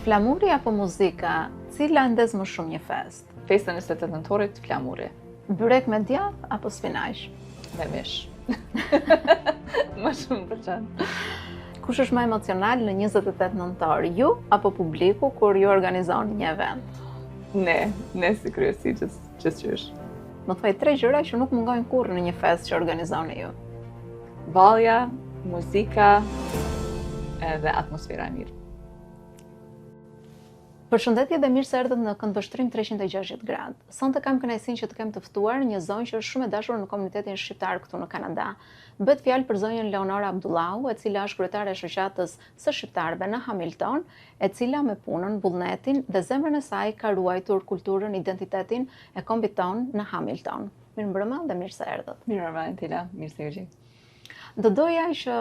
Flamuri apo muzika, cila ndez më shumë një festë? Festën e 28 nëntorit, flamuri. Byrek me djath apo spinaq? Me mish. Më shumë pëlqen. Kush është më emocional në 28 nëntor, ju apo publiku kur ju organizoni një event? Ne, ne si kryesi gjithqysh. Më thuaj tre gjëra që nuk mungojnë kurrë në një festë që organizoni ju. Vallja, muzika edhe atmosfera e mirë. Përshëndetje dhe mirë se erdhët në këndvështrim 360 gradë. Sonte kam kënaqësinë që të kem të ftuar një zonjë që është shumë e dashur në komunitetin shqiptar këtu në Kanada. Bëhet fjalë për zonjën Leonora Abdullahu, e cila është kryetare e shoqatës së shqiptarëve në Hamilton, e cila me punën, vullnetin dhe zemrën e saj ka ruajtur kulturën, identitetin e kombit tonë në Hamilton. Mirëmbrëma dhe mirë se erdhët. Mirëmbrëma, Entila, mirë se ju gjej. Do doja që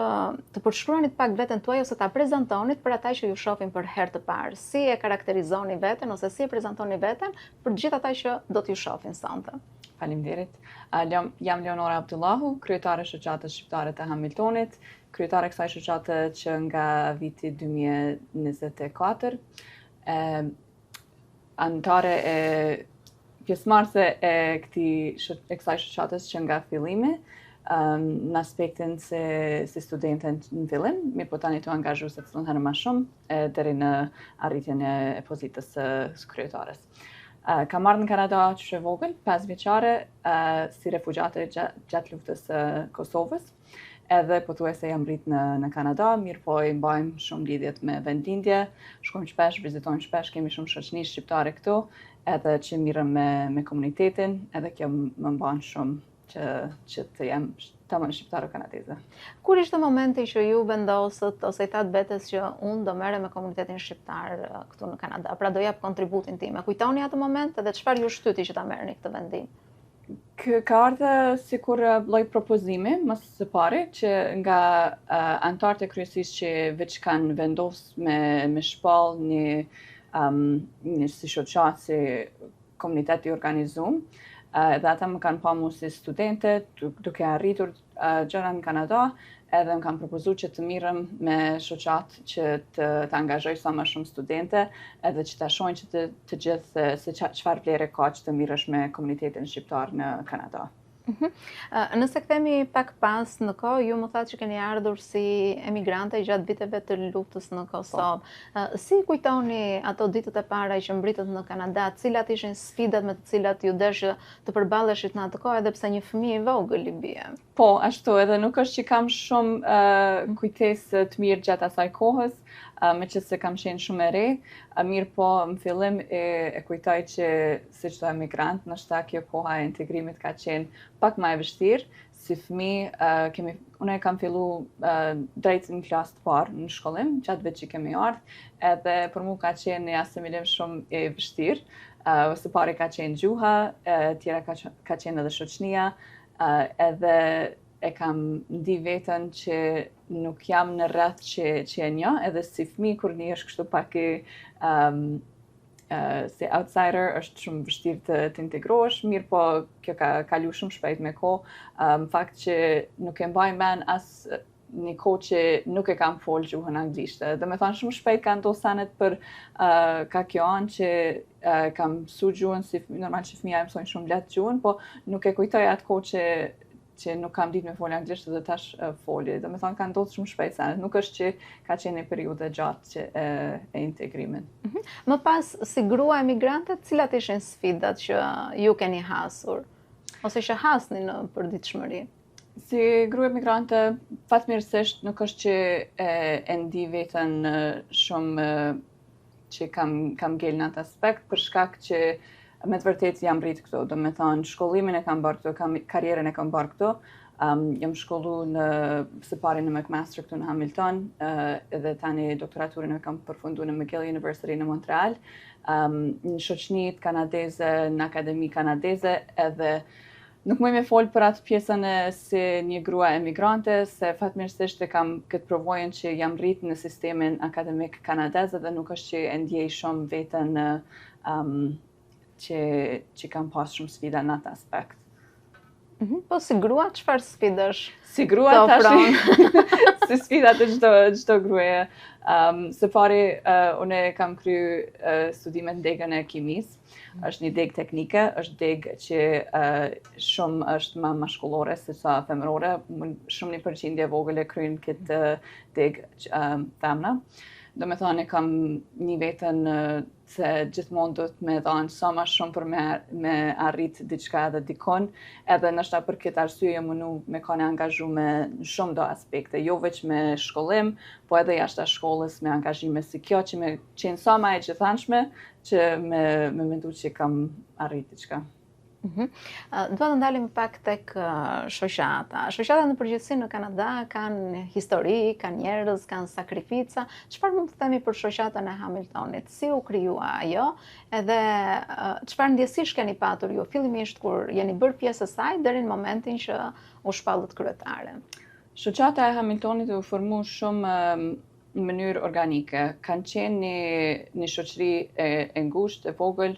të përshkruanit pak veten tuaj ose ta prezantonit për ata që ju shohin për herë të parë. Si e karakterizoni veten ose si e prezantoni veten për të gjithë ata që do t'ju shohin sonte. Faleminderit. Jam Leonora Abdullahu, kryetare e shoqatës shqiptare të Hamiltonit, kryetare e kësaj shoqate që nga viti 2024. Anëtare e pjesëmarrëse e këtij e kësaj shoqatës që nga fillimi, um, në aspektin se si studente në fillim, mirëpo tani tu angazhu secilën herë ma shumë, e, deri në arritjen e, e pozitës së, së kryetares. Uh, kam ardhë në Kanada që e vogël, 5 vjeçare, uh, si refugjate gjatë luftës së Kosovës. Edhe pothuajse jam rrit në në Kanada, mirëpo i mbajmë shumë lidhjet me vendlindje, shkojmë shpesh, vizitojmë shpesh, kemi shumë shoqni shqiptare këtu, edhe që mirrem me me komunitetin, edhe kjo më mban shumë që që të jem tamam shqiptaro-kanadeze. Kur ishte momenti që ju vendosët ose i thatë vetes që unë do merrem me komunitetin shqiptar këtu në Kanada, pra do jap kontributin tim. E kujtoni atë moment edhe çfarë ju shtyti që ta merrni këtë vendim? Kë ka ardhë sikur lloj propozimi, më së pari, që nga uh, anëtarët e kryesisë që veç kanë vendos me, me shpall një, um, një si shoqatë, si komunitet i organizum, uh, edhe ata më kanë pa mu si studente, duke arritur gjëra në Kanada, edhe më kanë propozu që të mirrem me shoqatë që të, të angazhoj sa më shumë studente, edhe që ta shohin që të, të gjithë se çfarë vlere ka që të mirresh me komunitetin shqiptar në Kanada. Mhm. Nëse kthehemi pak pas në kohë, ju më thatë që keni ardhur si emigrante gjatë viteve të luftës në Kosovë. Po. Si kujtoni ato ditët e para që mbërritët në Kanada, cilat ishin sfidat me të cilat ju desh të përballeshit në atë kohë edhe pse një fëmijë i vogël i bie. Po, ashtu edhe nuk është që kam shumë uh, kujtesë të mirë gjatë asaj kohës, uh, meqenëse kam qenë shumë e re, uh, mirëpo në fillim e, e kujtoj që si çdo emigrant, ndoshta kjo koha e integrimit ka qenë pak ma e vështirë, si fëmijë uh, kemi unë e kam fillu uh, drejt në klasë të parë në shkollim, qatë vit që kemi ardhë, edhe për mu ka qenë një asimilim shumë i vështirë. Uh, së pari ka qenë gjuha, uh, tjera ka, ka qenë edhe shoqnia, uh, edhe e kam ndi veten që nuk jam në rreth që, që e njoh, edhe si fëmijë kur nihesh kështu pak i um, uh, si outsider është shumë vështirë të, të integrohesh, mirëpo kjo ka kalu shumë shpejt me kohë. Në um, fakt që nuk e mbaj men as një kohë që nuk e kam fol gjuhën anglishte. Domethanë shumë shpejt ka ndodhë senet për uh, ka kjo anë që uh, kam mësu gjuhën, si normal që fëmija e mësojnë shumë lehtë gjuhën, po nuk e kujtoj atë kohë që që nuk kam ditë me fol anglisht dhe tash uh, foli. Domethanë ka ndodhë shumë shpejt senet. Nuk është që ka qenë një periudhë e gjatë që e, e integrimit. Mm -hmm. Më pas, si grua emigrante, cilat ishin sfidat që ju keni hasur? Ose që hasni në përditshmëri? Si grua emigrante, fatmirësisht nuk është që e, e ndi veten shumë që kam, kam ngel në atë aspekt, për shkak që me të vërtetë jam rritë këtu, domethanë, shkollimin e kam bërë këtu, kam, karrierën e kam bërë këtu, um, jam shkollu në, së pari në McMaster këtu në Hamilton, uh, edhe tani doktoraturën e kam përfundu në McGill University në Montreal, um, në shoqnitë kanadeze, në akademi kanadeze, edhe Nuk muj me fol për atë pjesën e si një grua emigrante, se fatmirësisht e kam këtë përvojën që jam rritë në sistemin akademik kanadez dhe nuk është që e ndjej shumë veten um, që, që kam pas shumë sfida në atë aspekt. Mhm. Po si grua çfarë sfidash? Si grua tash si sfidat e çdo çdo gruaje. Um, së pari uh, unë kam kry uh, studimet në degën e kimisë. Mm. Është një degë teknike, është degë që uh, shumë është më mashkullore se sa femërore, shumë një përqindje e vogël e kryjnë këtë degë uh, femna. Domethonë e kam ni veten uh, se gjithmonë duhet me dhanë sa ma shumë për me, me arrit diçka edhe dikon, edhe ndoshta për këtë arsye jam mundu me kanë e angazhume në shumë do aspekte, jo veç me shkollim, po edhe jashta shkollës me angazhime si kjo, që me qenë sa ma e gjithanshme, që me, me mendu që kam arrit diçka. Mhm. Dua të ndalem pak tek shoqata. Shoqata në përgjithësi në Kanada kanë histori, kanë njerëz, kanë sakrifica. Çfarë mund të themi për shoqatën e Hamiltonit? Si u krijua ajo? Edhe çfarë ndjesish keni patur ju fillimisht kur jeni bërë pjesë e saj deri në momentin që u shpallët kryetare? Shoqata e Hamiltonit u formu shumë në mënyrë organike. Kanë qenë një, një shoqëri e, e ngushtë, e vogël,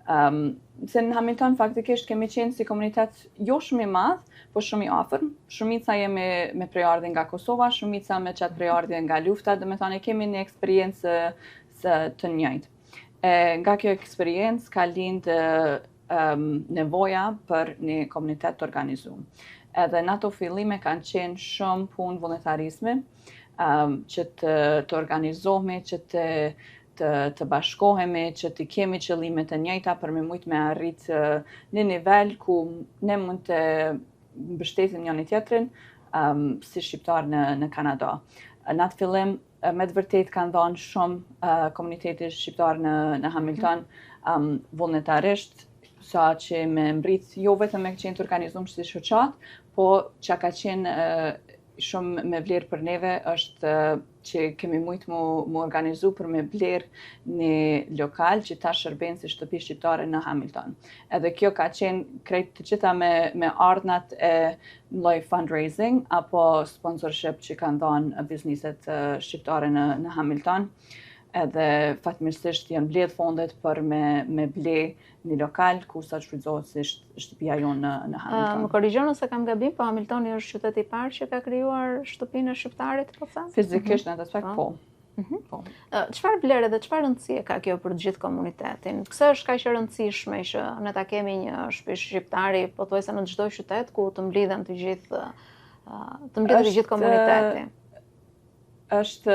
um, se në Hamilton faktikisht kemi qenë si komunitet jo shumë i madh, po shumë i afërm. Shumica jemi me prejardhje nga Kosova, shumica me qatë prejardhje nga lufta, domethonë kemi një eksperiencë së të njëjtë. E, nga kjo eksperiencë ka lindë um, nevoja për një komunitet të organizum. Edhe në ato fillime kanë qenë shumë punë vullnetarizmi, um, që të, të organizohemi, që të, të, të bashkohemi, që të kemi qëllimet e njëjta për me mujtë me arrit një nivel ku ne mund të mbështetim njëni tjetrin um, si shqiptar në, në Kanada. Në atë fillim me të vërtet kanë dhënë shumë uh, komuniteti shqiptar në, në Hamilton um, vullnetarisht, sa që me mbrit jo vetëm me qenë të organizum si shoqatë, po që ka qenë uh, shumë me vlerë për neve është që kemi mujtë mu, mu organizu për me blerë një lokal që ta shërben si shtëpi shqiptare në Hamilton. Edhe kjo ka qenë krejt të gjitha me, me ardhnat e lloj fundraising apo sponsorship që kanë dhënë bizniset shqiptare në, në Hamilton. Edhe fatmirësisht janë mbledh fondet për me, me ble një lokal ku sot shfrytëzohet si shtëpia jonë në, në Hamilton. Më korrigjo nëse kam gabim, po Hamiltoni është qyteti i parë që ka krijuar shtëpinë e shqiptarit, po them? Fizikisht mm -hmm. në atë aspekt, po. po. Mhm. Po. Çfarë vlere dhe çfarë rëndësie ka kjo për të gjithë komunitetin? Pse është kaq e rëndësishme që ne ta kemi një shtëpi shqiptari pothuajse në çdo qytet ku të mblidhen të gjithë të mblidhet i gjithë komuniteti? Është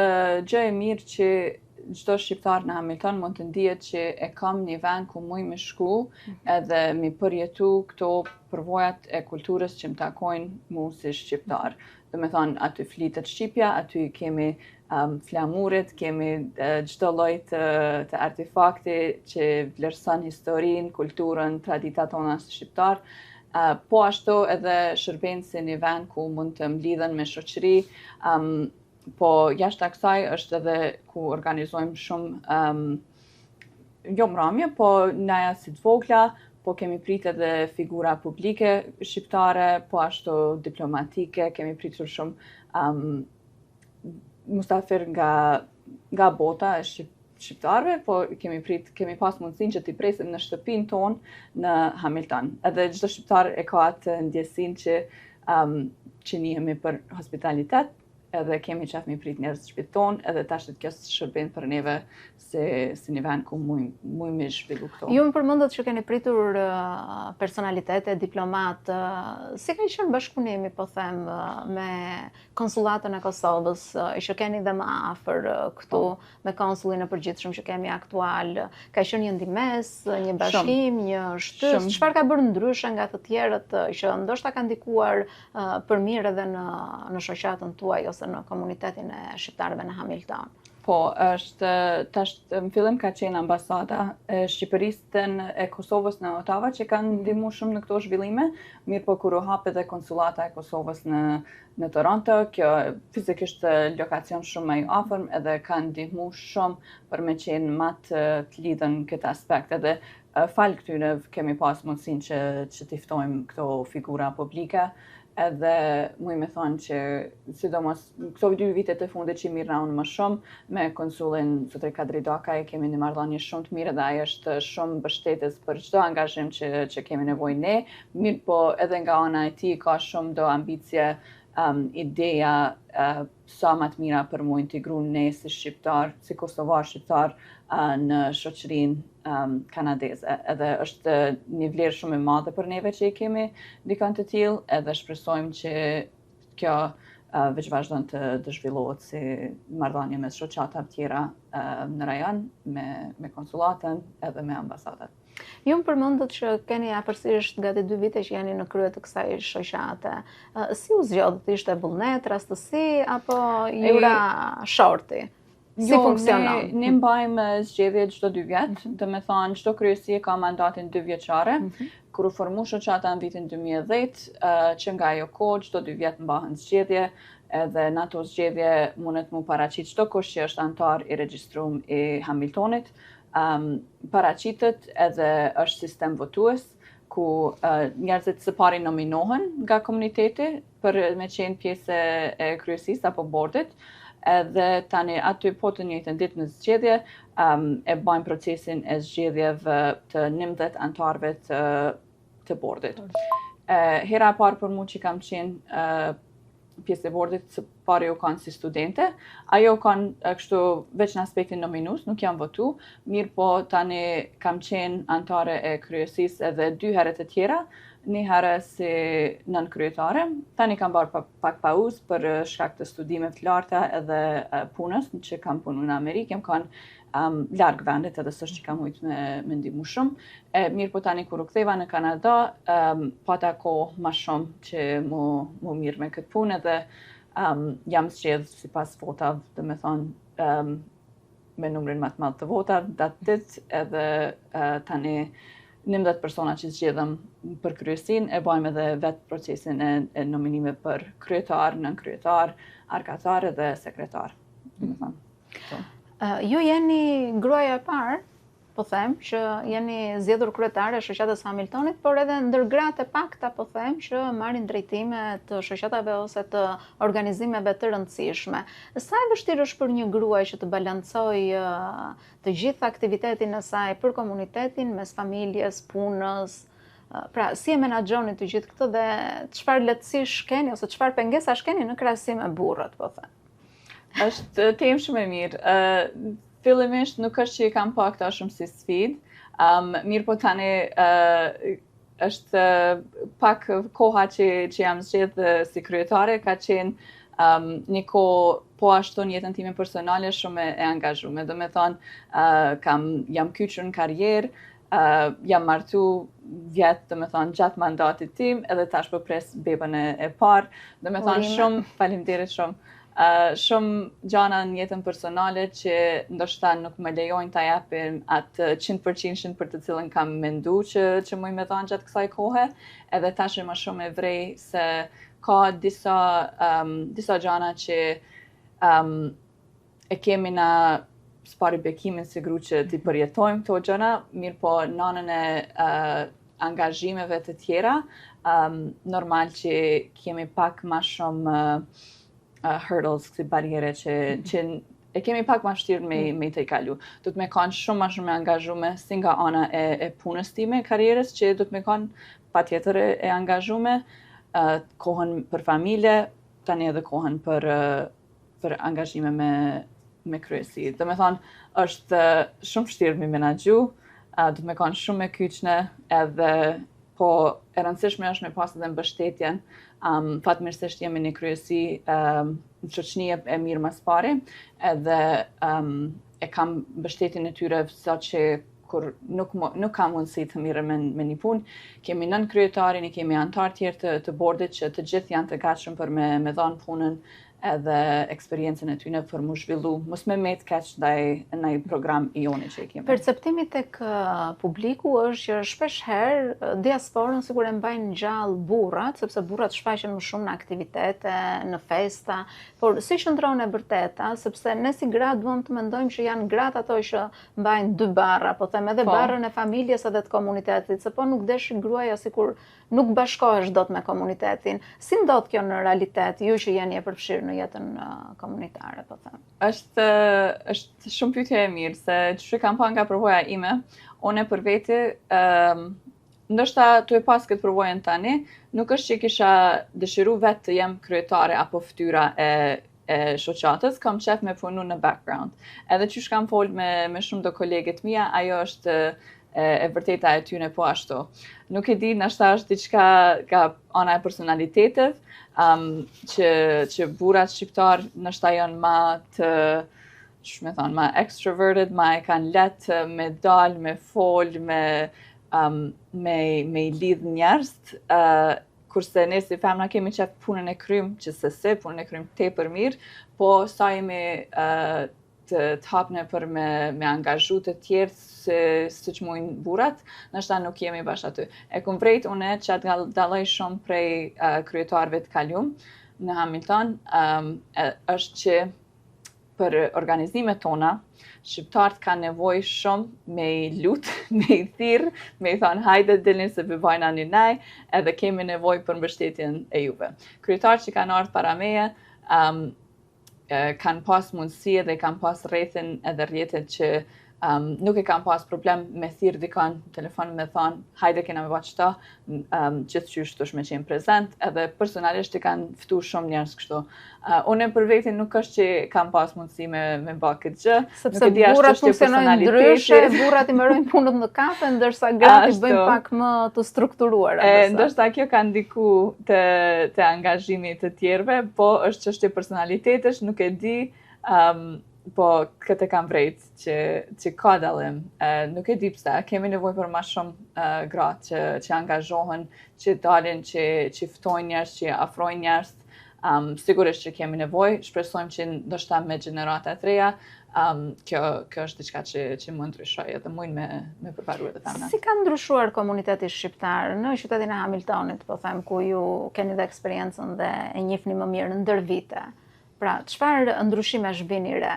gjë e mirë që çdo shqiptar në Hamilton mund të ndihet që e kam një vend ku muj me shku mhm. edhe mi përjetu këto përvojat e kulturës që më takojnë mu si shqiptar. Domethonë, aty flitet shqipja, aty kemi um, flamurit, kemi çdo lloj të, të artefakti që vlerëson historinë, kulturën, traditat tona si shqiptar. Uh, po ashtu edhe shërben si një vend ku mund të mblidhen me shoqëri, um, po jashtë kësaj është edhe ku organizojmë shumë um, jo mramje, po naja si të vogla, po kemi prit edhe figura publike shqiptare, po ashtu diplomatike, kemi pritur shumë um, musafir nga, nga bota e shqip, shqiptarëve, po kemi prit, kemi pas mundësinë që t'i presim në shtëpinë tonë në Hamilton. Edhe çdo shqiptar e ka atë ndjesinë që um, që njihemi për hospitalitet, edhe kemi qef mi prit njerëz në shtëpi tonë, edhe tash kjo shërben për neve si, si një vend ku muj, muj me zhvillu këto. Ju më përmendët që keni pritur personalitete, diplomatë, si ka qenë bashkëpunimi, po them, me konsullatën e Kosovës, që keni dhe më afër këtu, po. me konsullin e përgjithshëm që kemi aktual, ka qenë një ndihmesë, një bashkim, një shtysë, çfarë ka bërë ndryshe nga të tjerët që ndoshta ka ndikuar për mirë edhe në në shoqatën tuaj ose në komunitetin e shqiptarëve në Hamilton? Po, është tash në fillim ka qenë ambasada e Shqipërisë dhe e Kosovës në Ottawa që kanë ndihmu shumë në këto zhvillime, mirëpo kur u hap edhe konsullata e Kosovës në në Toronto, kjo fizikisht lokacion shumë më i afërm edhe kanë ndihmu shumë për me qenë ma të, të lidhën këtë aspekt edhe falë këtyre kemi pas mundësinë që, që t'i ftojmë këto figura publike. Edhe muj me thonë që sidomos këto dy vitet e fundit që mirrna unë më shumë me konsullin zotri Kadri Dakaj kemi një marrëdhënie shumë të mirë dhe ai është shumë mbështetës për çdo angazhim që që kemi nevojë ne, mirëpo edhe nga ana e tij ka shumë do ambicie um, ideja uh, sa ma të mira për mu integru ne si shqiptar, si kosovar shqiptar uh, në shoqërinë um, kanadeze. Edhe është një vlerë shumë e madhe për neve që i kemi dikon të tillë, edhe shpresojmë që kjo uh, veç vazhdon të, të zhvillohet si marrëdhënie mes shoqatave tjera uh, në rajon, me, me konsullatën edhe me ambasadat. Ju më përmendët që keni afërsisht gati dy vite që jeni në krye të kësaj shoqate. Si u zgjodhët? Ishte vullnet, rastësi apo ju ra shorti? Si jo, funksionon? Ne, ne mbajmë zgjedhje çdo dy vjet, mm -hmm. do me thonë çdo kryesi e ka mandatin dy vjeçare. Mm -hmm. Kur u formu shoqata në vitin 2010, që nga ajo kohë çdo dy vjet mbahen zgjedhje, edhe në ato zgjedhje mundet mu paraqit çdo kush që është antar i regjistrum i Hamiltonit, um, paraqitet edhe është sistem votues, ku uh, njerëzit së pari nominohen nga komuniteti për me qenë pjesë e kryesisë apo bordit, edhe tani aty po të njëjtën ditë në zgjedhje um, e bajmë procesin e zgjedhjeve të 11 antarëve të të bordit. E, hera e parë për mu që kam qenë e, pjesë e bordit së pari u kanë si studente, ajo u kanë kështu veç në aspektin nominus, nuk jam votu, mirëpo tani kam qenë antare e kryesisë edhe dy herë të tjera, një herë si nënkryetare, tani kam bërë pa, pak pauzë për shkak të studimeve të larta edhe punës që kam punu në Amerikë, jam kanë um, larg vendit edhe s'është që kam mujtë me, me ndihmu shumë. E, mirëpo tani kur u ktheva në Kanada, um, pata kohë ma shumë që mu, mu mirë me këtë punë edhe um, jam zgjedh sipas votave, do me thonë, um, me numrin ma të madh të votave, atë ditë edhe uh, tani 11 persona që zgjedhëm për kryesinë, e bajmë edhe vetë procesin e, e nominime për kryetar, nënkryetar, arkatar edhe sekretar. Do me thonë. Po. Ju jeni gruaja e parë, po them, që jeni zgjedhur kryetare e shoqatës së Hamiltonit, por edhe ndër gratë e pakta, po them, që marrin drejtime të shoqatave ose të organizimeve të rëndësishme. Sa e vështirë është për një grua që të balancojë të gjithë aktivitetin e saj për komunitetin mes familjes, punës, Pra, si e menaxhoni të gjithë këtë dhe çfarë lehtësish keni ose çfarë pengesash keni në krahasim me burrat, po them? Është temë shumë e mirë. Uh, fillimisht nuk është që i kam pa këta shumë si sfidë. Um, mirëpo tani uh, është pak koha që, që jam zgjedhë si kryetare, ka qenë um, një kohë po ashtu në jetën time personale shumë e, e angazhume. Do me thonë, uh, kam, jam kyçur në karrierë, Uh, jam martu vjet, do me thonë, gjatë mandatit tim, edhe tash po pres bebën e, e parë, do me thonë shumë, faleminderit shumë, uh, shumë gjana në jetën personale që ndoshta nuk më lejojnë ta japim atë 100% për të cilën kam mendu që, që muj me dhanë gjatë kësaj kohe, edhe tash e më shumë e vrej se ka disa, um, disa gjana që um, e kemi na s'pari bekimin si gru që t'i përjetojmë këto gjëna, mirëpo në anën e uh, angazhimeve të tjera, um, normal që kemi pak ma shumë uh, uh, hurdles, kësi barriere që, mm -hmm. që e kemi pak ma vështirë me, mm. me i tejkalu. Duhet me kanë shumë ma shumë e angazhume, si nga ana e, e punës time, karrierës, që duhet me kanë patjetër e, e angazhume, uh, kohën për familje, tani edhe kohën për uh, për angazhime me, me kryesi. Do me thonë, është shumë vështirë me menaxhu, duhet me kanë shumë e kyçne, edhe po e rëndësishme është me pas edhe mbështetjen. Um, fatmirësisht jemi një kryesi um, shoqni e, e mirë mas pari, edhe um, e kam mbështetjen e tyre sa që kur nuk nuk kam mundësi të mirrem me, me një punë, kemi nënkryetarin, i kemi anëtarë tjerë të, të bordit që të gjithë janë të gatshëm për me, me dhanë punën. edhe eksperiencën e tyne për mu zhvillu, mos me met keq ndaj naj program i joni që e kemi. Perceptimi tek publiku është që shpesh herë diasporën sikur e mbajnë gjallë burrat, sepse burrat shfaqen më shumë në aktivitete, në festa, por si qëndron e vërteta, sepse ne si gra duam të mendojmë që janë gratë ato që mbajnë dy barra, po them edhe po. barrën e familjes edhe të komunitetit, se po nuk deshi gruaja sikur nuk bashkohesh dot me komunitetin. Si ndodh kjo në realitet, ju që jeni e përfshirë në jetën uh, komunitare, po them? Është është shumë pyetje e mirë se qysh e kam pa nga përvoja ime, unë për veti ëm um, ndoshta tu e pas këtë përvojën tani, nuk është që kisha dëshiru vetë të jem kryetare apo fytyra e e shoqatës, kam qef me punu në background. Edhe qysh kam fol me, me shumë do kolegët mia, ajo është e, e vërteta e tyne po ashtu. Nuk e di, nashta është diçka nga ana e personalitetit, um, që, që burrat shqiptar nashta janë ma të, qysh me thonë, ma extroverted, ma e kanë lehtë me dal, me fol, me, um, me, me i lidh njerëzt, uh, kurse ne si femna kemi qef punën e krym, që se se, punën e krym tepër mirë, po sa jemi uh, të, të hapne për me, me angazhu të tjerë se siç mujnë burrat, nashta nuk jemi bash aty. E kum vrejt une që atë dalloj shumë prej uh, kryetarëve të kalum në Hamilton, um, e, është që për organizimet tona, shqiptarët kanë nevojë shumë me i lut, me i thirr, me i thonë hajde dilni se po bajna një nej, edhe kemi nevojë për mbështetjen e juve. Kryetarët që kanë ardhur para meje, um, kanë pas mundësi edhe kanë pas rrethin edhe rrjetet që um, nuk e kanë pas problem me thirr dikon në telefon me thonë hajde kena me ba qëta, um, gjithqysh dush me qenë prezent, edhe personalisht i kanë ftu shumë njerëz kështu. Uh, unë për veti nuk është që kam pas mundësi me, me ba këtë gjë. Sepse nuk e di burrat funksionojnë ndryshe, burrat i mbarojnë punët në kafe, ndërsa gratë i bëjnë pak më të strukturuara. E, ndoshta kjo ka ndiku te, te angazhimi i të tjerëve, po është çështje personalitetesh, nuk e di, um, po këtë kam vrejt që, që ka dallim. E, nuk e di pse, kemi nevojë për ma shumë uh, gra që, që angazhohen, që dalin, që, që ftojnë njerëz, që afrojnë njerëz, Um, sigurisht që kemi nevojë, shpresojmë që ndoshta me gjenerata të reja, um, kjo, kjo është diçka që, që mund ndryshoj edhe mund me, me përparu edhe femnat. Si ka ndryshuar komuniteti shqiptar në qytetin e Hamiltonit, po them, ku ju keni dhe eksperiencën dhe e njihni më mirë ndër vite? Pra, çfarë ndryshimesh vini re?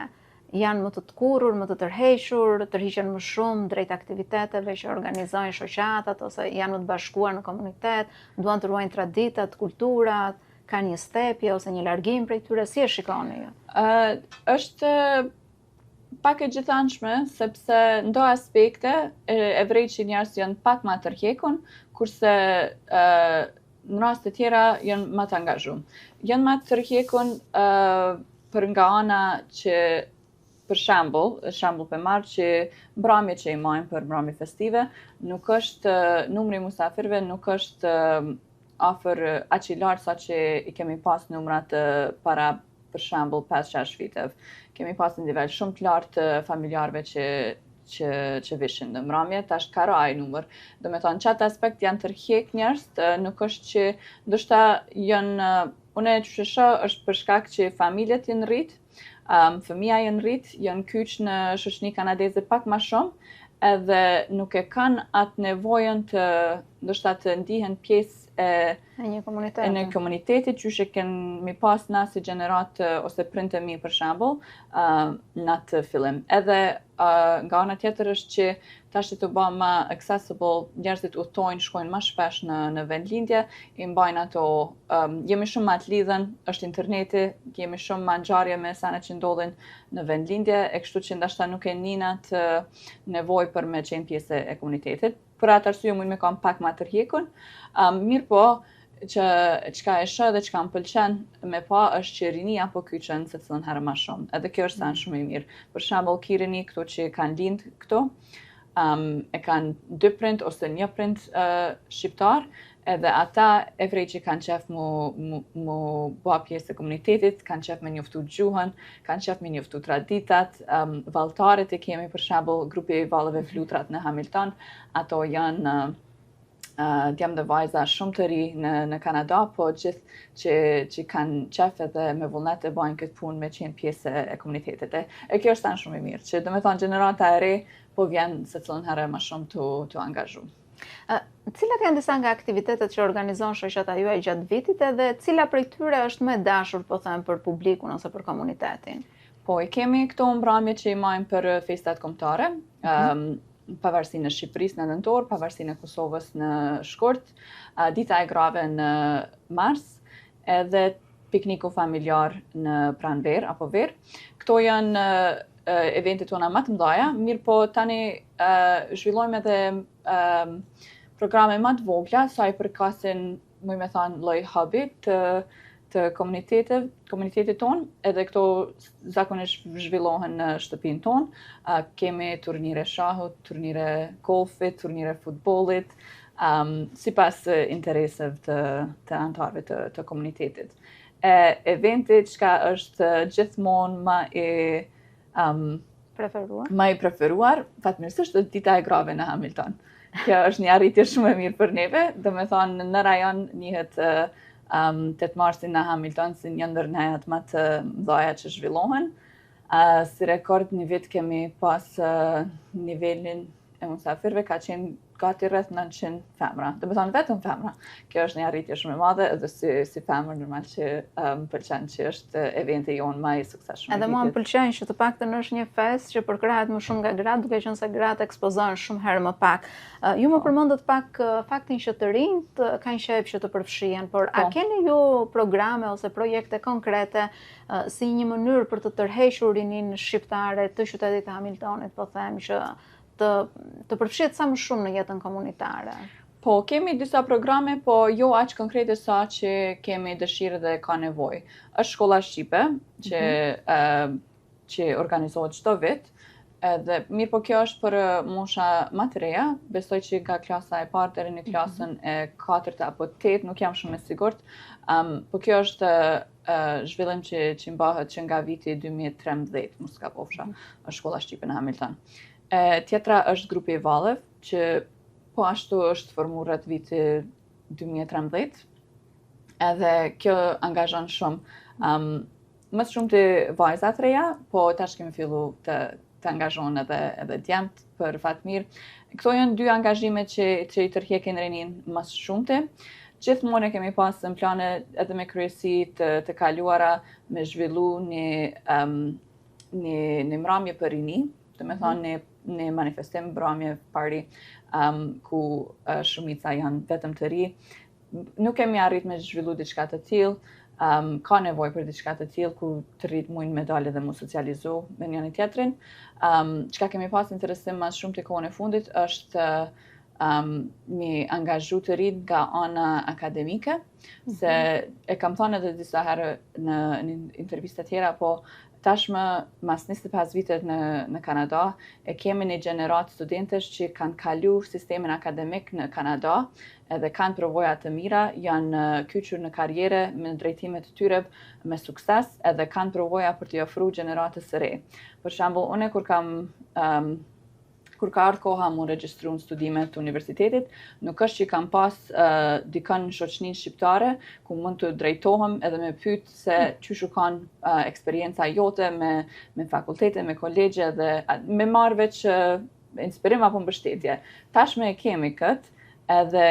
Janë më të tkurrur, më të tërhequr, tërhiqen më shumë drejt aktiviteteve që organizojnë shoqatat ose janë më të bashkuar në komunitet, duan të ruajnë traditat, kulturat, kanë një stepje ose një largim prej tyre, si e shikoni ju? Ë uh, është pak e gjithanshme, sepse në do aspekte e, e vrej që njerëz janë pak ma tërhjekun, kurse ë uh, në raste tjera janë ma të angazhum. Janë ma të tërhjekun uh, për nga ana që për shembull, shembull pe marr që mbramje që i majmë për mbramje festive, nuk është numri i musafirëve nuk është afër aq i lartë sa që i kemi pas numrat para për shembull 5-6 viteve. Kemi pas një nivel shumë të lartë të familjarëve që që që vishin në mramje, tash ka ra ai numër. Do me thonë, qatë aspekt janë tërhjek njerëz, nuk është që ndoshta janë Unë qysh e shoh është për shkak që familjet janë rrit, um, fëmija janë rrit, janë kyç në shoqëni kanadeze pak ma shumë, edhe nuk e kanë atë nevojën të ndoshta të ndihen pjesë e e një komuniteti. E një komuniteti qysh e kemi pas na si gjeneratë ose prindët e mi për shembull, uh, në atë fillim. Edhe uh, nga ana tjetër është që tash tu ba ma accessible, njerëzit udhtojnë, shkojnë ma shpesh në në vendlindje, i mbajnë ato, um, jemi shumë ma të lidhun, është interneti, jemi shumë ma ngjarje me sene që ndodhin në vendlindje, e kështu që ndoshta nuk e nin atë nevojë për me qenë pjesë e komunitetit. Për atë arsye mund me kanë pak ma tërhjekun. Um, mirë po, që çka e shoh dhe çka më pëlqen me pa është që rinia po kyçen secilën herë ma shumë. Edhe kjo është sen shumë i mirë. Për shembull, ki rini këtu që kanë lind këtu, um, e kanë dy prind ose një prind uh, shqiptar, edhe ata e vrej që kanë qef mu, mu, mu ba pjesë e komunitetit, kanë qef me njoftu gjuhën, kanë qef me njoftu traditat, um, valltarët e kemi për shembull grupi i valleve Flutrat në Hamilton, ato janë uh, Uh, djem dhe vajza shumë të ri në, në Kanada, po gjithë që, që kanë qef edhe me vullnet e bajnë këtë punë me qenë pjesë e komunitetit. E, e kjo është sen shumë i mirë, që domethonë gjenerata e re po vjen secilën herë më shumë tu, tu angazhu. Cilat janë disa nga aktivitetet që organizon shoqata juaj gjatë vitit edhe cila prej tyre është më e dashur, po them, për publikun ose për komunitetin? Po, i kemi këto mbrëmje që i majmë për festat kombëtare, mm -hmm. um, pavarësinë e Shqipërisë në nëntor, pavarësinë e Kosovës në shkurt, uh, dita e grave në mars, edhe pikniku familjar në pranverë apo verë. Këto janë uh, eventet tona më të mëdha, mirëpo tani uh, zhvillojmë edhe uh, programe më të vogla sa i përkasin, muj me thanë, lloj hobby të të komunitetit, komunitetit tonë, edhe këto zakonisht zhvillohen në shtëpinë tonë. Uh, kemi turnire shahut, turnire golfit, turnire futbollit, um, sipas intereseve të, të anëtarëve të, të komunitetit. E eventi çka është gjithmonë ma i um, preferuar. Ma i preferuar, fatmirësisht është dita e grave në Hamilton. Kjo është një arritje shumë e mirë për neve, domethonë në rajon njihet um, 8 marsi në Hamilton si një ndër nejat më të mëdhaja që zhvillohen. Uh, si rekord një vit kemi pas uh, nivelin e musafirëve ka qenë gati rreth 900 femra. Domethonë vetëm femra. Kjo është një arritje shumë e madhe edhe si, si femër normal që më um, pëlqen që është eventi jonë ma i suksesshëm. Edhe mua më pëlqen që të paktën është një festë që përkrahet më shumë nga gratë, duke qenë se gratë ekspozohen shumë herë më pak. Uh, ju më po. përmendët pak uh, faktin që të rinjtë uh, kanë qejf që të përfshihen, por a po. keni ju programe ose projekte konkrete uh, si një mënyrë për të tërhequr rininë shqiptare të qytetit të Hamiltonit, po them që të të përfshihet sa më shumë në jetën komunitare? Po, kemi disa programe, po jo aq konkrete sa që kemi dëshirë dhe ka nevojë. Është shkolla shqipe, që, mm -hmm. uh, që organizohet çdo vit, edhe mirë po kjo është për mosha më të reja, besoj që nga klasa e parë deri në mhm. klasën mm -hmm. e katërt apo 8, nuk jam shumë e sigurt. Um, po kjo është uh, zhvillim që që mbahet që nga viti 2013, mos gabofsha, mm -hmm. është shkolla shqipe në Hamilton. E, tjetra është grupi i valleve, që po ashtu është formu rreth viti 2013, edhe kjo angazhon shumë. Um, më së shumti vajza të reja, po tash kemi fillu të, të angazhohen edhe, edhe djemt për fat mirë. Këto janë dy angazhime që, që i tërhjekin rininë më së shumti. Gjithmonë e kemi pasë në plane edhe me kryesi të, të kaluara me zhvillu një, um, një, një mramje për rini, domethonë mhm. një, një manifestim mramje party, um, ku uh, shumica janë vetëm të ri. Nuk kemi arrit me zhvillu diçka të tillë, um, ka nevojë për diçka të tillë ku të rit mujnë me dalë dhe mu socializu me njëri tjetrin. Um, çka kemi pas interesim ma shumë të kohën e fundit është um, me angazhu të rit nga ana akademike, mm -hmm. se e kam thonë edhe disa herë në, në intervista tjera, po tashmë mas 25 vitet në, në Kanada, e kemi një gjeneratë studentësh që kanë kalu sistemin akademik në Kanada, edhe kanë përvoja të mira, janë kyçur në karriere me drejtimet të tyre me sukses, edhe kanë përvoja për t'i ofru gjeneratës së re. Për shembull, unë kur kam um, kur ka ardhë koha mu regjistru në studime të universitetit, nuk është që kam pas uh, dikën në shoqëninë shqiptare, ku mund të drejtohem edhe me pyet se qysh u kanë uh, eksperienca jote me, me fakultete, me kolegje dhe me marrë veç uh, inspirim apo mbështetje. Tashme e kemi këtë, edhe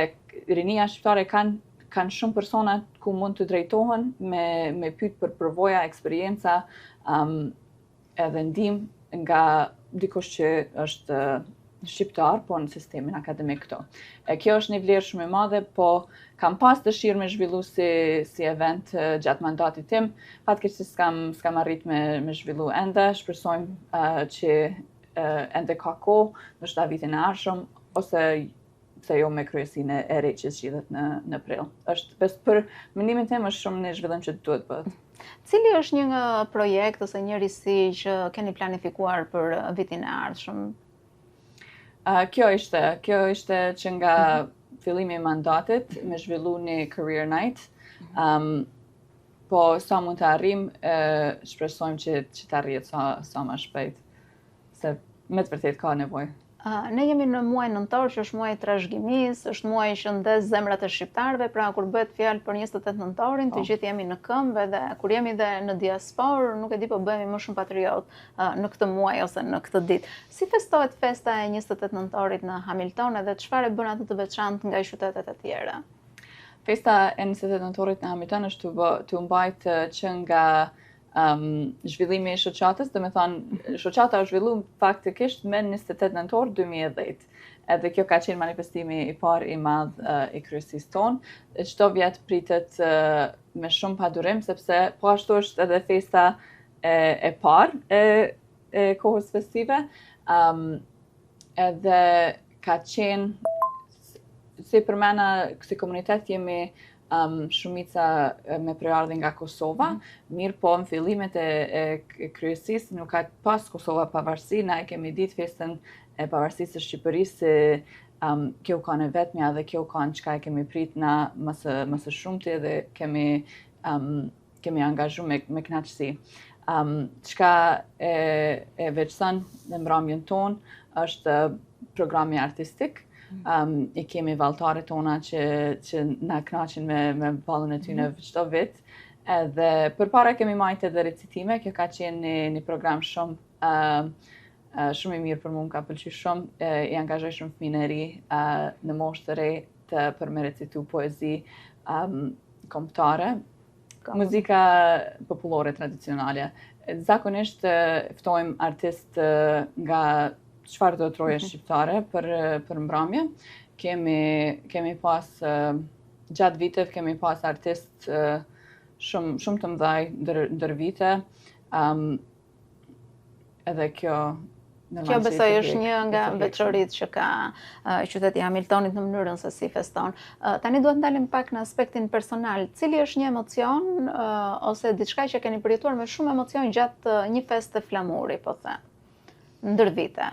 rinia shqiptare kanë kanë shumë persona ku mund të drejtohen me, me pyet për përvoja, eksperienca, um, edhe ndihmë nga dikush që është shqiptar, po në sistemin akademik këtu. E kjo është një vlerë shumë e madhe, po kam pas dëshirë me zhvillu si, si event gjatë mandatit tim, fatkeqësisht s'kam, s'kam arrit me, me zhvillu ende, shpresojmë uh, që uh, ende ka kohë, ndoshta vitin e ardhshëm, ose pse jo me kryesinë e re që zgjidhet në në prill. Është bes për mendimin tim është shumë një zhvillim që duhet bëhet. Cili është një projekt ose një risi që keni planifikuar për vitin e ardhshëm? Uh, kjo ishte, kjo ishte që nga mm -hmm. fillimi i mandatit me zhvillu një career night. Um, po sa mund të arrim, uh, shpresojmë që që të arrihet sa sa më shpejt. Se me të vërtetë ka nevojë. Ne jemi në muajin nëntor, që është muaji i trashëgimisë, është muaji që ndez zemrat e shqiptarëve, pra kur bëhet fjalë për 28 nëntorin, të po. gjithë jemi në këmbë dhe kur jemi dhe në diasporë, nuk e di po bëhemi më shumë patriotë në këtë muaj ose në këtë ditë. Si festohet festa e 28 nëntorit në Hamilton edhe çfarë e bën atë të veçantë nga qytetet e tjera? Festa e 28 nëntorit në Hamilton është tu u mbajt që nga um, zhvillimi i shoqatës, domethonë, shoqata është zhvillu faktikisht me 28 nëntor 2010. Edhe kjo ka qenë manifestimi i parë i madh uh, i kryesisë tonë. Çdo vjet pritet uh, me shumë padurim, sepse po ashtu është edhe festa e, e parë e, e kohës festive. Um, edhe ka qenë, si përmena, si komunitet jemi um, shumica me prejardhje nga Kosova, mm -hmm. mirëpo në fillimet e, e kryesisë nuk ka pas Kosova pavarësi, na e kemi ditë festën e pavarësisë së Shqipërisë se um, kjo u kanë e vetmja dhe kjo u kanë çka e kemi prit na më së, më së shumti dhe kemi um, kemi angazhu me, me knaqësi. Um, çka e, e veçson në mramjen tonë është programi artistik. Um, I kemi valltarët tona që, që na knaqin me, me vallen e tyne mm. çdo vit. Edhe përpara kemi majtë edhe recitime, kjo ka qenë një, një program shumë uh, shumë i mirë për mu, më ka pëlqy shumë, i angazhoj shumë fëmijën e ri uh, në moshë të re të për me recitu poezi um, kombëtare, muzika popullore tradicionale. Zakonisht ftojmë artistë nga çfarëdo troje mhm. shqiptare për për mbrëmje. Kemi kemi pas gjatë viteve kemi pas artistë shumë shumë të mëdhaj ndër ndër vite. Um, edhe kjo Kjo besoj është një nga veçoritë që ka qyteti i Hamiltonit në mënyrën se si feston. Tani duhet ndalim pak në aspektin personal. Cili është një emocion ose diçka që keni përjetuar me shumë emocion gjatë një feste flamuri, po them, ndër vite,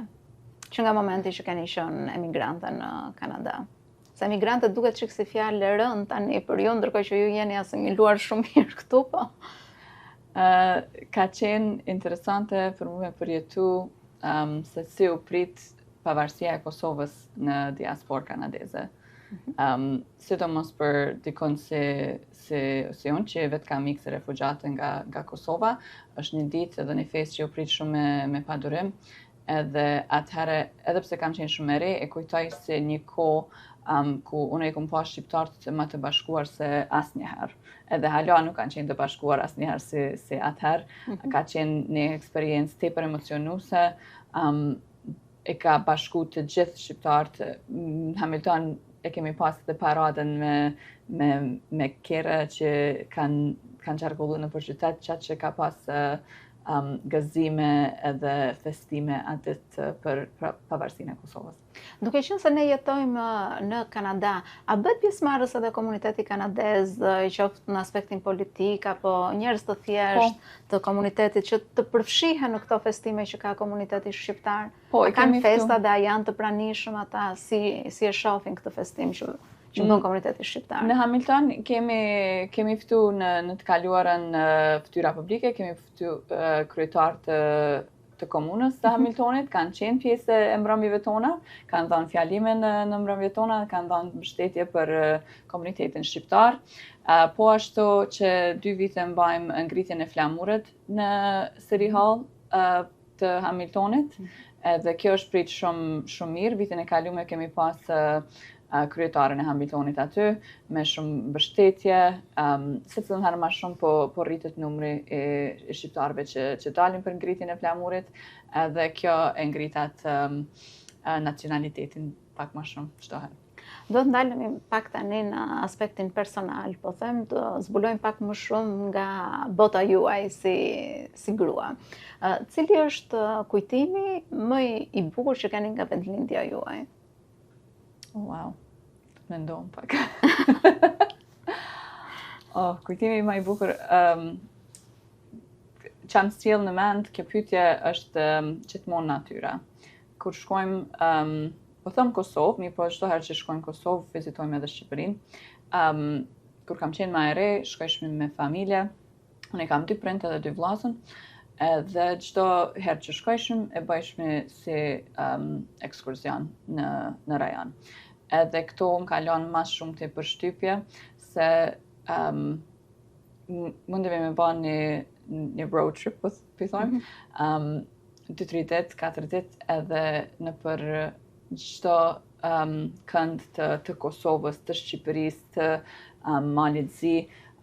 që nga momenti që keni qenë emigrante në Kanada? Se emigrante duket çik si fjalë e rëndë tani për ju, ndërkohë që ju jeni asimiluar shumë mirë këtu, po. Uh, ka qenë interesante për mu me përjetu um, se si u prit pavarësia e Kosovës në diasporë kanadeze. Um, sidomos për dikon si, si, si unë që vetë kam ikë si refugjate nga, nga Kosova, është një ditë edhe një festë që u prit shumë me, me padurim, edhe atëherë, edhe pse kam qenë shumë e re, e kujtoj si një kohë um, ku unë i kom pa shqiptarët më të bashkuar se asnjëherë. Edhe hala nuk kanë qenë të bashkuar asnjëherë si, si atëherë. Mm -hmm. Ka qenë një eksperiencë tepër emocionuese, um, e ka bashku të gjithë shqiptarët. Në Hamilton e kemi pas edhe paradën me, me, me kerre që kanë kanë qarkullu nëpër qytet, qatë që ka pas uh, um, gëzime edhe festime atë ditë për pavarësinë e Kosovës. Duke qenë se ne jetojmë në Kanada, a bëhet pjesëmarrës edhe komuniteti kanadez, qoftë në aspektin politik apo njerëz të thjeshtë po. të komunitetit që të përfshihen në këto festime që ka komuniteti shqiptar? Po, a kanë festa dhe a janë të pranishëm ata si si e shohin këtë festim që që bën mm. komuniteti shqiptar? Në Hamilton kemi kemi ftu në në të kaluarën fytyra publike, kemi ftu kryetar të të komunës të mhm. Hamiltonit, kanë qenë pjesë e mbrëmjeve tona, kanë dhënë fjalime në në mbrëmjet tona, kanë dhënë mbështetje për komunitetin shqiptar. Po ashtu që dy vite mbajmë ngritjen e flamurit në City Hall të Hamiltonit, edhe kjo është prit shumë shumë mirë. Vitin e kaluar kemi pas kryetaren e Hamiltonit aty me shumë mbështetje, um, secilën herë ma shumë po po rritet numri i, i shqiptarëve që që dalin për ngritjen e flamurit, edhe kjo e ngrit atë um, nacionalitetin pak ma shumë çdo herë. Do të ndalemi pak tani në aspektin personal, po them të zbulojmë pak më shumë nga bota juaj si si grua. Cili është kujtimi më i bukur që keni nga vendlindja juaj? Wow. Mendon pak. oh, kujtimi më i bukur um, që më sjell në mend kjo pyetje është um, gjithmonë natyra. Kur shkojmë um, po them Kosovë, mirëpo çdo herë që shkojmë Kosovë, vizitojmë edhe Shqipërinë. Um, kur kam qenë ma e re, shkojshmi me familje, unë i kam dy prindë edhe dy vllazën, Edhe çdo herë që shkojshim, e bëjshmi si um, ekskurzion në, në rajon. Edhe këto më ka lënë ma shumti përshtypje se um, mundemi me ba një, një road trip, po po i thojmë, mm -hmm. um, 2-3 ditë, 4 ditë edhe nëpër çdo um, kënd të, të Kosovës, të Shqipërisë, të um, Malit Zi,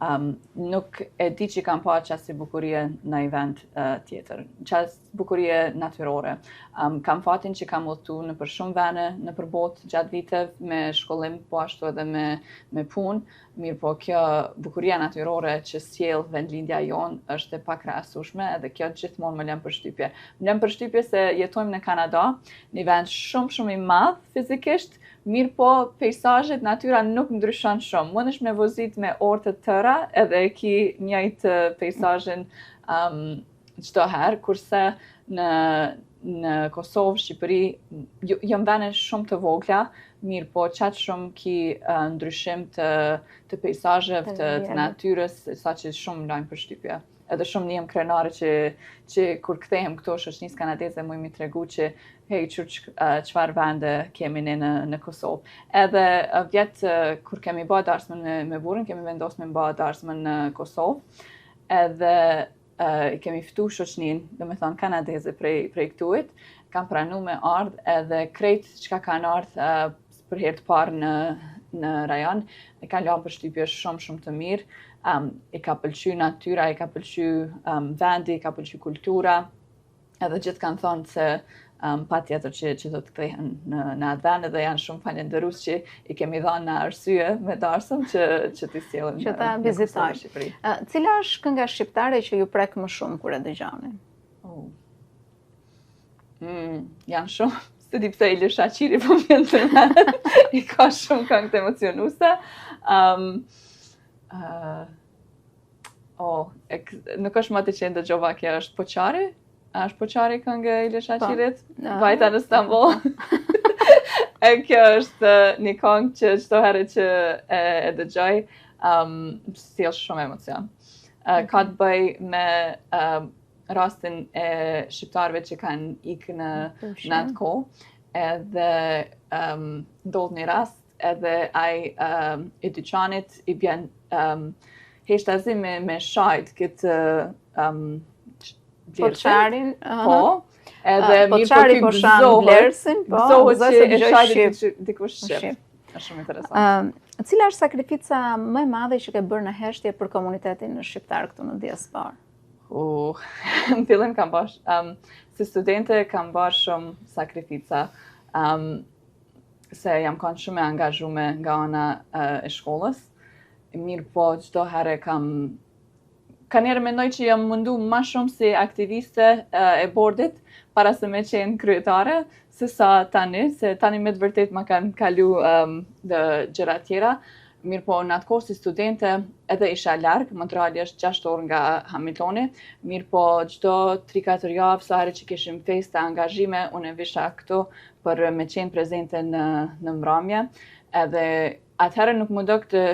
um, nuk e di që kam pa qasi bukurie në një vend uh, tjetër, qas bukurie natyrore. Um, kam fatin që kam udhëtu nëpër shumë vene, nëpër botë gjatë viteve, me shkollim, po ashtu edhe me, me punë, Mirëpo kjo bukuria natyrore që sjell vendlindja jonë është e pakrahasueshme edhe kjo gjithmonë më lën përshtypje. Më lën përshtypje se jetojmë në Kanada, një vend shumë shumë i madh fizikisht, mirëpo peisazhet, natyra nuk ndryshon shumë. Mundesh me vozit me orë të tëra edhe e ki njëjtë peisazhin um, çdo herë, kurse në në Kosovë, Shqipëri, janë vene shumë të vogla, mirëpo qaq shumë ki uh, ndryshim të, të peisazheve, të, të natyrës, saqë shumë lajnë përshtypje. Edhe shumë ndihem krenare që, që kur kthehem këtu shoqënisë kanadeze muj me i tregu që hej, qyr çfarë vende kemi ne në, në Kosovë. Edhe vjet kur kemi ba darsmën me, me burrin, kemi vendosë me ba darsmën në Kosovë. Edhe i kemi ftu shoqnin, domethonë kanadeze prej, prej këtuit, kanë pranu me ardhë edhe krejt çka kanë ardhë uh, për herë të parë në, në rajon, e kanë lanë përshtypje shumë shumë të mirë, um, i ka pëlqy natyra, i ka pëlqy um, vendi, i ka pëlqy kultura, edhe gjithë kanë thonë se um, patjetër që, që do të kthehen në, në atë vend edhe janë shumë falenderus që i kemi dhanë na arsye me darsëm që, që t'i sjellim që ta vizitojnë. Shqipëri. Uh, cila është kënga shqiptare që ju prek më shumë kur e dëgjoni? Oh. Mm, janë shumë, s'e di pse Ilir Shaqiri po më vjen në mend. I ka shumë këngë të emocionuese. Um, uh, Oh, e, nuk është moti që ndëgjova kjo është Poçari? A është Poçari këngë e Ilir po. Shaqirit? Vajta në Stamboll. e kjo është një këngë që çdo herë që e, e dëgjoj, um, sjell shumë emocion. Uh, ka të bëj me uh, rastin e shqiptarëve që kanë ikë në, në atë kohë, edhe um, ndodh një rast edhe ai um, i dyqanit i bjen um, heshtazi me, me shajt këtë um, Poçarin, po, edhe uh, mirë po ky po shan blerësin, po, gëzohet që e shajt dikush shqip. Është shumë interesant. Ëm, uh, cila është sakrifica më e madhe që ke bërë në heshtje për komunitetin shqiptar këtu në diasporë? Uh, në fillim kam bërë, um, si studente kam bërë shumë sakrifica. Um, se jam kanë shumë e angazhume nga ana e shkollës. Mirëpo, çdo herë kam Kanjëherë mendoj që jam mundu ma shumë si aktiviste e bordit para se me qenë kryetare, se sa tani, se tani me të vërtet ma kanë kalu um, dhe gjëra tjera. Mirëpo, në atë kohë si studente edhe isha larg, Montreali është 6 orë nga Hamiltoni, mirëpo çdo 3-4 javë, sa herë që kishim festa, angazhime, unë visha këtu për me qenë prezente në, në mramje, edhe atëherë nuk m'u dokte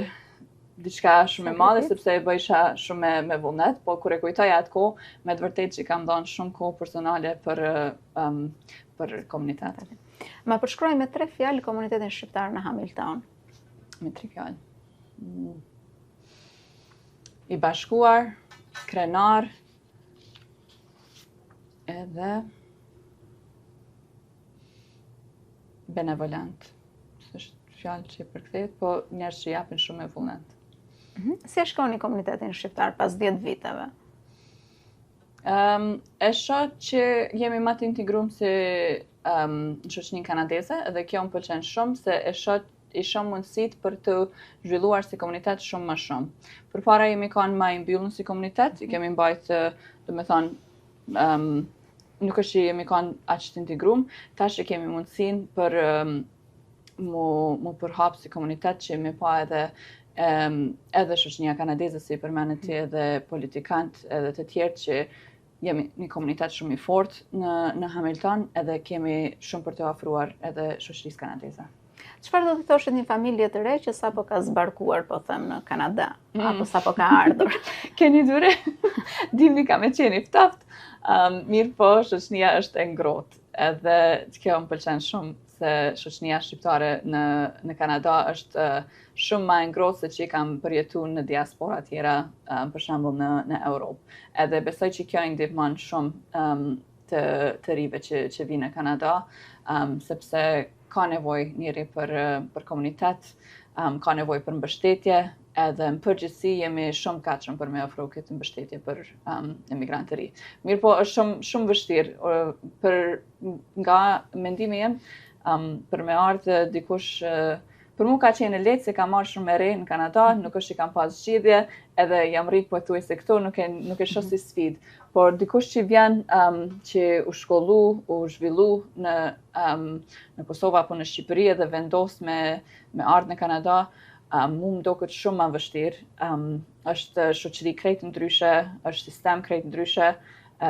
diçka shumë e madhe, sepse e bëjsha shumë me, me vullnet, po kur e kujtoj atë kohë, me të vërtetë që kam dhënë shumë kohë personale për, um, për komunitet. Ma përshkruaj me tre fjalë komunitetin shqiptar në Hamilton. Me tre fjalë. Mm. I bashkuar, krenar, edhe benevolent. S'është fjalë që përkthehet, po njerëz që japin shumë me vullnet. Mhm. Si e shikoni komunitetin shqiptar pas 10 viteve? Um, e shoh që jemi ma të integrum si um, në shoqërinë kanadeze dhe kjo më pëlqen shumë se e shoh i shoh mundësitë për t'u zhvilluar si komunitet shumë më shumë. Përpara jemi kanë ma i mbyllun si komunitet, i kemi mbajtë, domethonë, um, nuk është që jemi kanë aq të integrum, tash e kemi mundësinë për um, mu, mu përhap si komunitet që me pa edhe um, edhe shoqëria kanadeze si përmende ti edhe politikant edhe të tjerë që jemi një komunitet shumë i fortë në, në Hamilton edhe kemi shumë për të ofruar edhe shoqërisë kanadeze. Çfarë do t'i thoshit një familje të re që sapo ka zbarkuar, po them, në Kanada, mm. apo sapo ka ardhur? Keni durim, dimni ka me qenë i ftoft, um, mirëpo shoqënia është e ngrohtë, edhe kjo më pëlqen shumë se shoqënia shqiptare në, në Kanada është uh, shumë ma e ngrohtë se që i kam përjetu në diaspora tjera, um, për shembull në, në Europë. Edhe besoj që kjo i ndihmon shumë um, të, të rive që, që vinë në Kanada, um, sepse ka nevojë njeri për, për komunitet, um, ka nevojë për mbështetje, edhe në përgjithësi jemi shumë gatshëm për me ofru këtë mbështetje për um, emigrantë të ri. Mirëpo, është shumë, shumë vështirë, për nga mendimi jem, um, për me ardhë dikush uh, Për mu ka qenë e lehtë se kam ardhë shumë e re në Kanada, mhm. nuk është që kam pas zgjidhje, edhe jam rritë pothuajse këtu, nuk e, nuk e shoh si sfidë. Por dikush që vjen um, që u shkollu, u zhvillu në, um, në Kosovë apo në Shqipëri edhe vendos me, me ardhë në Kanada, um, mu më doket shumë ma vështirë. Um, është shoqëri krejt ndryshe, është sistem krejt ndryshe,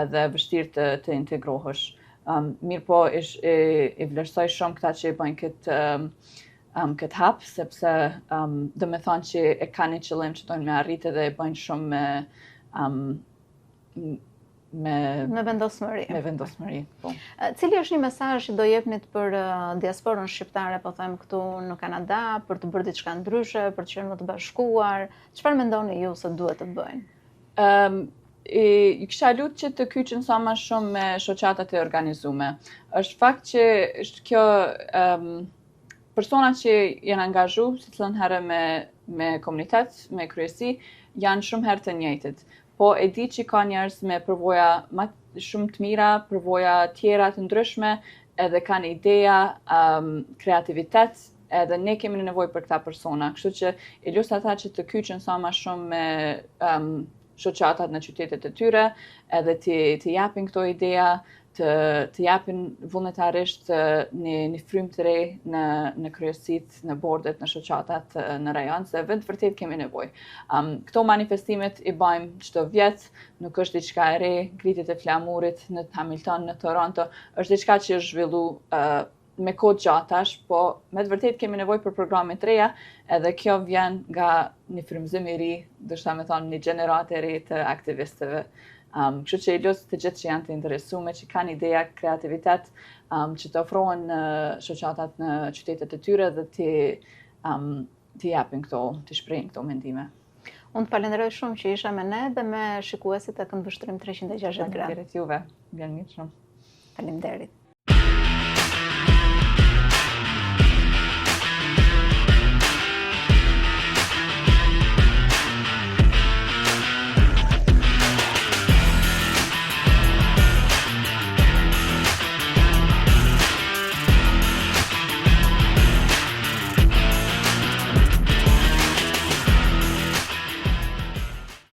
edhe vështirë të, të integrohesh. Um, mirëpo, ish, i, i vlerësoj shumë këta që i bëjnë këtë, um, um, këtë hap, sepse um, do me thonë që e kanë një qëllim që dojnë me arritë edhe e bëjnë shumë me, um, me me vendosmëri. Me vendosmëri, po. Cili është një mesazh që do jepnit për diasporën shqiptare, po them këtu në Kanada, për të bërë diçka ndryshe, për të qenë më të bashkuar? Çfarë mendoni ju se duhet të bëjnë? Ëm um, i, i kisha lutë që të kyçen sa ma shumë me shoqatat e organizume. Është fakt që është kjo um, persona që janë angazhu, secilën herë me, me komunitet, me kryesi, janë shumë herë të njëjtit. Po e di që ka njerëz me përvoja ma shumë të mira, përvoja tjera të ndryshme, edhe kanë ideja, um, kreativitet, edhe ne kemi në nevojë për këta persona, kështu që i lus ata që të kyçen sa ma shumë me um, shoqatat në qytetet e tyre, edhe të, të japin këto ideja, të, të japin vullnetarisht një, një frymë të re në, në kryesitë, në bordet, në shoqatat në rajon, se vetë vërtet kemi nevojë. Um, këto manifestimet i bajmë çdo vjet, nuk është diçka e re, ngritjet e flamurit në Hamilton, në Toronto, është diçka që është zhvillu uh, me kohë gjatë tash, po me të vërtet kemi nevojë për programe të reja, edhe kjo vjen nga një frymëzim i ri, dështa me thonë një gjeneratë e re të aktivistëve. Um, kështu që i lus të gjithë që janë të interesume, që kanë ideja, kreativitet, um, që të ofrohen në shoqatat në qytetet e tyre dhe të um, të japin këto, të shprehin këto mendime. Unë të falenderoj shumë që ishe me ne dhe me shikuesit e këndvështrim 360 gradë. Faleminderit juve, vjen mirë shumë. Faleminderit.